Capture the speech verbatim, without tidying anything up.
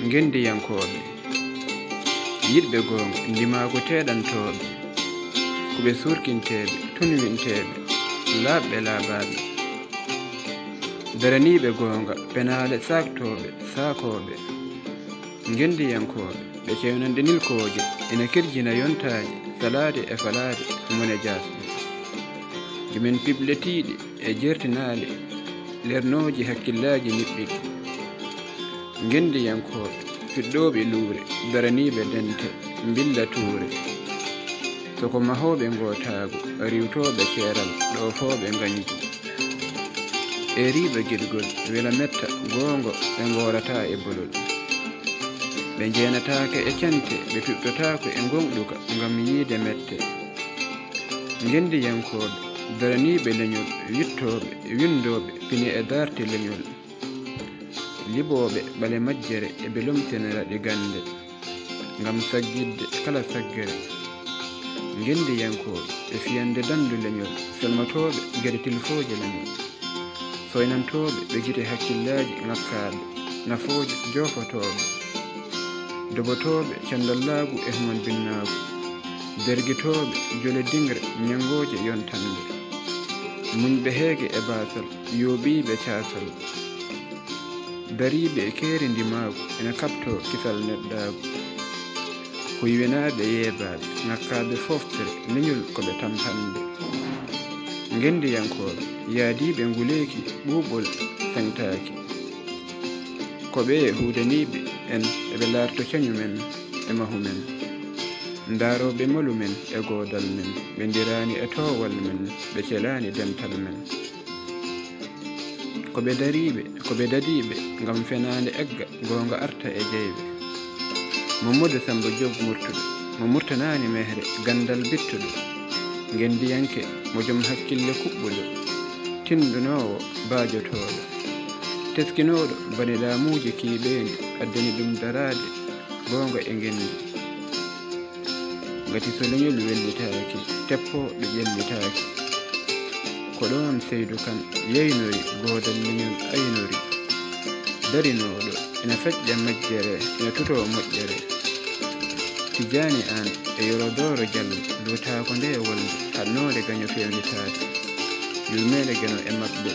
Ngenndiyankooɓe, yiɗɓe goonga, ndimaagu teeɗantooɓe, ko ɓe suurkinteeɓe, tunwinteeɓe, laaɓɓe laaɓaaɓe, daraniiɓe goonga, penaale saaktooɓe, saakooɓe. Ngenndiyankooɓe, ɓe cewnanɗe nilkooje, ina kirjina yontaaji, salaade e falaade, mone jaasɓe. Jomen piɓle tiiɗe e jeertinaale, lernooji hakkillaaji niɓɓiɗi. Ngenndiyankooɓe, fiɗɗooɓe luure, daraniiɓe dente, mbilla tuure. Soko mahooɓe ngootaagu, riiwtooɓe ceeral, ɗoofooɓe ngañgu. Eeriiɓe giɗgol, wela metta, goongo, ɓe ngoorataa e bolol. Ɓe njeenataake e cente, ɓe piɓtotaako e ngoongɗuka ngam yiide mette. Ngenndiyankooɓe, daraniiɓe leñol, wiɗtooɓe, winndooɓe, pine e daarti leñol. Liɓooɓe ɓale majjere e ɓe lomtinira ɗi gannde, ngam saggitde kala saggere. Ngenndiyankooɓe e fiyande danndu leñol, felmotooɓe geɗe tilfooje leñol, soynantooɓe ɓe gite hakkillaaji ŋakkaaɓe, nafooje joofotooɓe, dobotooɓe candallaagu e humanbinnaagu, dergitooɓe jole dingre ñanngooje yontannde, muñɓe heege e baasal, yooɓiiɓe caasal. Dariiɓe e keeri ndimaagu ina kaɓtoo kisal neɗɗaagu. Huywinaaɓe yeebaaɓe, ŋakkaaɓe fooftere, leñol ko ɓe tampanɓe. Ngenndiyankooɓe, yaadiiɓe nguleeki, ɓuuɓol seŋtaaki. Ko ɓe huudaniiɓe en, eɓe laarto cañu men e mahu men. Ndaarooɓe molu men e goodal men, ɓe ndiraani e toowal men, ɓe celaani dental men. Ko ɓe dariiɓe, ko ɓe dadiiɓe ngam fenaande egga, goonga arta e jeyɓe. Mamadou Samba Diop Murtuɗo, mo murtanaani mehre, ganndal bittuɗo, ngenndiyanke, mo jom hakkille kuɓɓuɗo, tinndunoowo, baajotooɗo, teskinooɗo bane laamuuji kiiɓeendi, addani ɗum daraade, goonga e ngenndi. Ngati so leñol wellitaaki, teppooɓe ƴellitaaki. Ko ɗoon Seydu Kan yeynori, goodal leñol aynori. Darinooɗo ina feƴƴa majjere, ina tutoo moƴƴere. Tijaani Aan e Yoro Dooro Jallo, luutaako nde wolde, haɗnoore gaño fewnitaade. Yurmeende Geno e maɓɓe,